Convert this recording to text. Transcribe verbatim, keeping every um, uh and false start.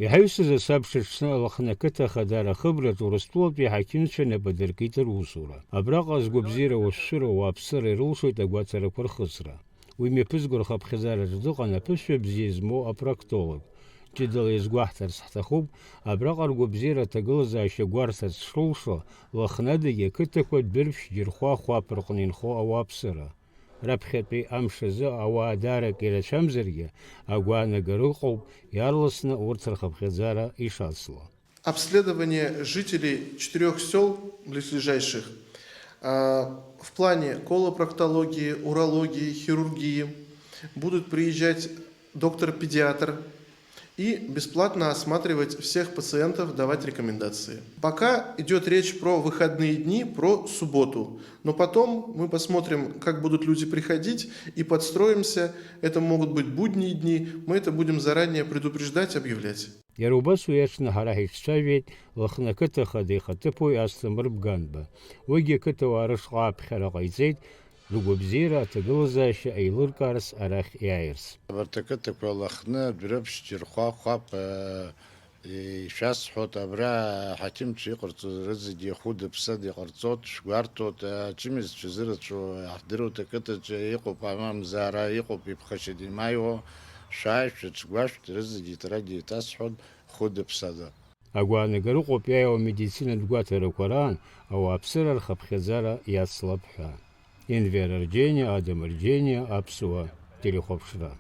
Иҳаҩсыз асабша аҽны Лыхны ақыҭа Ахадара ахыбраҿ Урыстәылатәи аҳақьымцәа инапы адыркит русура. Абраҟа азгәабзиара ауасшәыра ауааԥсыра ирылшоит агәаҭарақәа рхыҵра. Уи мҩаԥызго рхыԥхьаӡараҿ дыҟан аԥышәа бзиа змоу апроктолог. Ҷыдала иазгәаҳҭарц ҳҭахуп, абраҟа ргәабзиара аҭагылазаашьа гәарҭарц шрылшо, Лыхнадагьы ақыҭақәа Дәырԥшь, Џьырхәа, Хәаԥ рҟны инхо ауааԥсыра. Раԥхьатәи амш азы ауаа даарак ирацәамзаргьы, агәаанагара ыҟоуп, иаарласны урҭ рхыԥхьаӡара ишацло. Обследование жителей четырёх сёл близлежащих, а, в плане колопроктологии, урологии, хирургии будут приезжать доктор-педиатр и бесплатно осматривать всех пациентов, давать рекомендации. Пока идёт речь про выходные дни, про субботу. Но потом мы посмотрим, как будут люди приходить, и подстроимся. Это могут быть будние дни. Мы это будем заранее предупреждать, объявлять. Иара убас уи аҽны ҳара ҳиҿцәажәеит Лыхны ақыҭа ахада ихаҭыԥуаҩ Асҭамыр Бганба. Уигьы ақыҭауаа рышҟа аԥхьара ҟаиҵеит, ргәабзиара, аҭагылазаашьа еилыркаарц арахь иааирц. Абарҭ ақыҭақәа Лыхны, Дәрыԥшь, Џьырхәа, Хәаԥ, ишәасҳәоит, абра аҳақьымцәа иҟарҵо рызегьы хәыда-ԥсада иҟарҵоит, шәгәарҭоит, ачымазцәа зырацәоу иаҳдыруеит, ақыҭаҿы иҟоуп амамзаара, иҟоуп иԥхашьаны имааиуа, шәааи, шәыҽгәашәҭ, рызегьы иҭрагьы еиҭасҳәоит, хәыда-ԥсада. Агәаанагара ыҟоуп иааиуа амедицинатә гәаҭарақәа раан ауааԥсыра рхыԥхьаӡара иацлап ҳәа. Енвер Арџьениа, Адам Арџьениа, Аԥсуа телехәаԥшра.